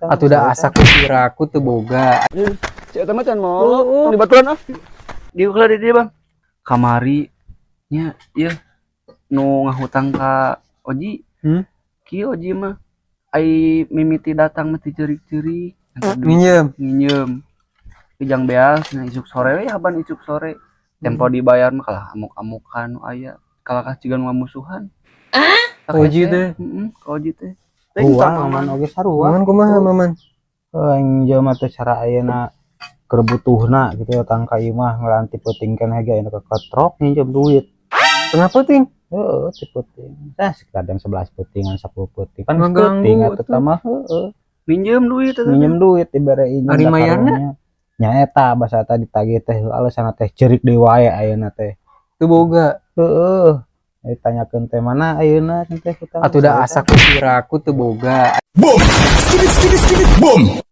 Atuh da asa ku piraku teu boga. Si eta mah can mau di baturan ah. Di ulah di dia, Bang. Kamari nya ieu nu ngahutang ka Oji. Kieu Oji mah ai mimiti datang mah ceurik-ceurik. Minjem. Nginjem. Ujang beas nah isuk sore we, haban isuk sore. Tempo dibayar mah kalah amuk-amukan nu aya. Kalah kah ciga nu ngamusuhan. Oji teh. Heeh, ka Oji teh. Teh Uang sama. Maman oge sarua. Maman kumaha, Maman? Aing jelema teh cara ayeuna keur butuhna gitu ya tang ka imah ngelanti peuting keneh ge ayeuna keketrok nginjem duit. Tengah peuting. Heeh, ti peuting. Tah kadang 11 peutingan, 10 peuting kan Ngeganggu peuting atuh atuh. Mah heeh. Minjem duit eta teh. Minjem duit dibere injem. Ari mayarna? Nya eta basa eta ditagih teh alasanna teh ceurik deui wae ayeuna teh. Teu boga. Heeh. Ditanyakeun teh mana ayeuna teh hutang. Atuh da asa ku piraku teu boga. Boom! Skibidi skibidi skibidi boom!